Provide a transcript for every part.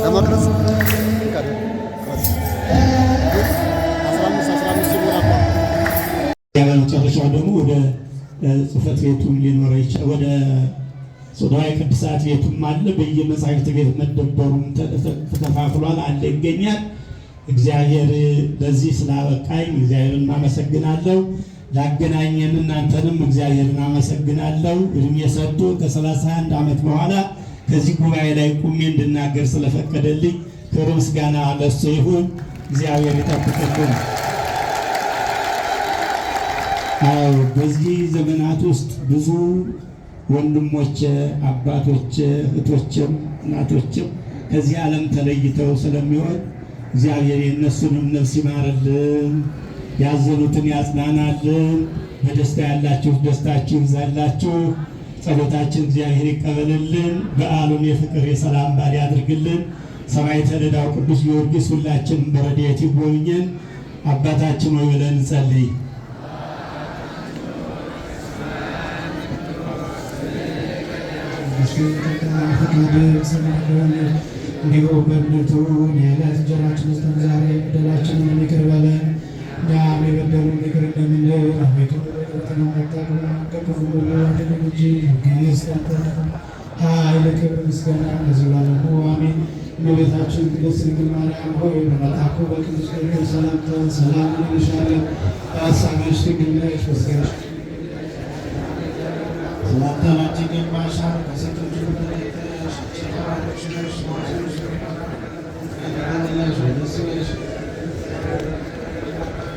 ለመቅረጽ ቅረጽ 15 15 ሲሞላ። በመጨረሻው ደግሞ ወደ ጽሕፈት ቤቱም ሊኖረ ይችላል። ወደ ንዋየ ቅድሳት ቤቱም አለ። በየመጻሕፍት ቤት መደበሩም ተከፋፍሏል አለ ይገኛል። እግዚአብሔር ለዚህ ስላበቃኝ እግዚአብሔርን አመሰግናለሁ። ላገናኘን እናንተንም እግዚአብሔርን አመሰግናለሁ። እድሜ ሰጥቶ ከ31 ዓመት በኋላ ከዚህ ጉባኤ ላይ ቁሜ እንድናገር ስለፈቀደልኝ ክብር ምስጋና ለእሱ ይሁን። እግዚአብሔር ይጠብቅልን። አዎ፣ በዚህ ዘመናት ውስጥ ብዙ ወንድሞቼ፣ አባቶቼ፣ እህቶችም እናቶችም ከዚህ ዓለም ተለይተው ስለሚሆን እግዚአብሔር የእነሱንም ነፍስ ይማርልን፣ ያዘኑትን ያጽናናልን። በደስታ ያላችሁ ደስታችሁ ይብዛላችሁ። ጸሎታችን እግዚአብሔር ይቀበልልን። በዓሉን የፍቅር የሰላም በዓል ያድርግልን። ሰማዕተ ልዳው ቅዱስ ጊዮርጊስ ሁላችንም በረድኤት ይጎብኘን። አባታችን ሆይ ብለን እንጸልይ። እንዲሁ በምድር ትሁን። የዕለት እንጀራችንን ስጠን ዛሬ፣ በደላችንን ይቅር በለን እኛም የበደሉንን ይቅር እንደምንል፣ አቤቱ ወደ ፈተና አታግባን ከክፉ ሁሉ አድነን እንጂ መንግሥት ያንተ ናትና፣ ኃይል፣ ክብር፣ ምስጋና ለዘላለሙ አሜን። እመቤታችን ቅድስት ድንግል ማርያም ሆይ፣ በመልአኩ በቅዱስ ገብርኤል ሰላምታ ሰላም እንልሻለን። በሐሳብሽ ድንግል ነሽ፣ በሥጋሽ ሰላምታ ላንቺ ይገባሻል። ከሴቶች ሁሉ ተለይተሽ አንቺ የተባረክሽ ነሽ፣ በማኅፀንሽ ፍሬ የተባረከ ነው። ደስ ይበልሽ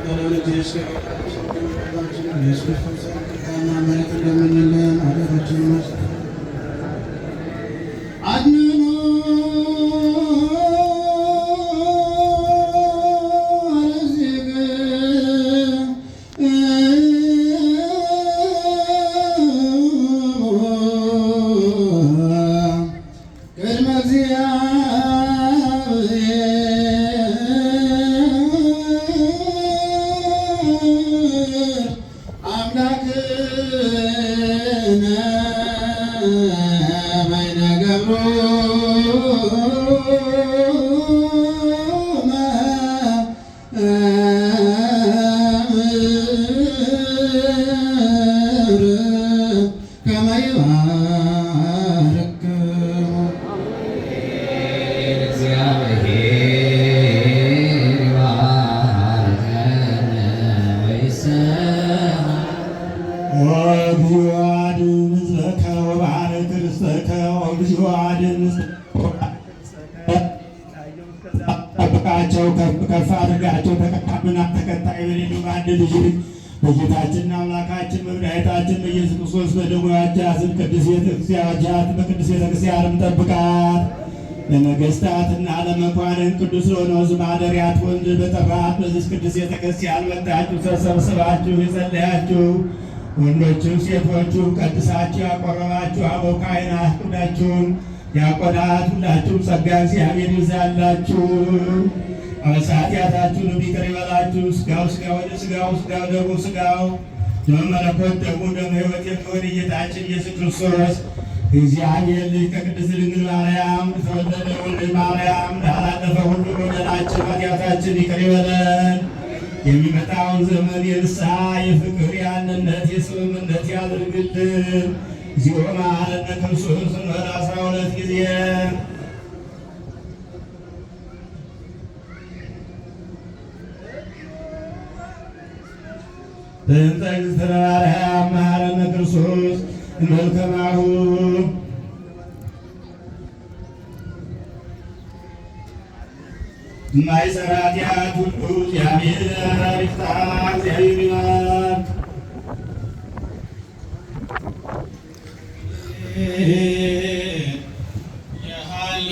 በልጅሽ ከጌታችን ከመድኃኒታችን ኢየሱስ ክርስቶስ ይቅርታና ምሕረት እንደምንልን ኃጢአታችንን አድነን። ቅድመ እግዚአብሔር አምላክነ በይነ ገብሩ። ከመ ይባርክሙ። እግዚአብሔር ይባርከነ ወይሰማ። እግዚኦ አድኅን ሕዝበከ ወባርክ ርስተከ። እግዚኦ አድኅን ሕዝበከ ወባርክ ርስተከ። ጠብቃቸው፣ ከፍ ከፍ አድርጋቸው። ተቀጣምና ተከታይ በሌለው በአንድ ልጅ በጌታችንና አምላካችን በመድኃኒታችን በኢየሱስ ክርስቶስ በደሙ የዋጃትን ቅድስት ቤተክርስቲያን በቅድስት ቤተክርስቲያንም ጠብቃት። ለነገሥታትና ለመኳንንት ቅዱስ ለሆነው ሕዝብ ማደሪያ ትሆን ዘንድ በጠራሃት በዚህች ቅድስት ቤተክርስቲያን መጥታችሁ ተሰብስባችሁ የጸለያችሁ ወንዶችም ሴቶቹም ቀድሳችሁ ያቆረባችሁ አበው ካህናት ሁላችሁም፣ ዲያቆናት ሁላችሁም ጸጋ እግዚአብሔር ይብዛላችሁ። አበሳ ኃጢአታችሁንም ይቅር ይበላችሁ። ሥጋው ሥጋ ወደ ሥጋው ሥጋው ደግሞ ሥጋው ደመ መለኮት ደግሞ ደመ ሕይወት የሚሆን ጌታችን ኢየሱስ ክርስቶስ እግዚአብሔር ልጅ ከቅድስት ድንግል ማርያም የተወለደ ወልድ ማርያም ላላለፈ ሁሉ በደላችን ኃጢአታችን ይቅር ይበለን። የሚመጣውን ዘመን የንስሐ፣ የፍቅር፣ የአንድነት፣ የስምምነት ያድርግልን። እግዚኦ መሐረነ ክርስቶስ እንበል 12 ጊዜ። በእንተ እግዝእትነ ማርያም መሐረነ ክርስቶስ እንበል ከማሁ። የማይሠራ ኃጢአት ሁሉ እግዚአብሔር ይፍታ። እግዚአብሔር ይባርክ። የሃሎ።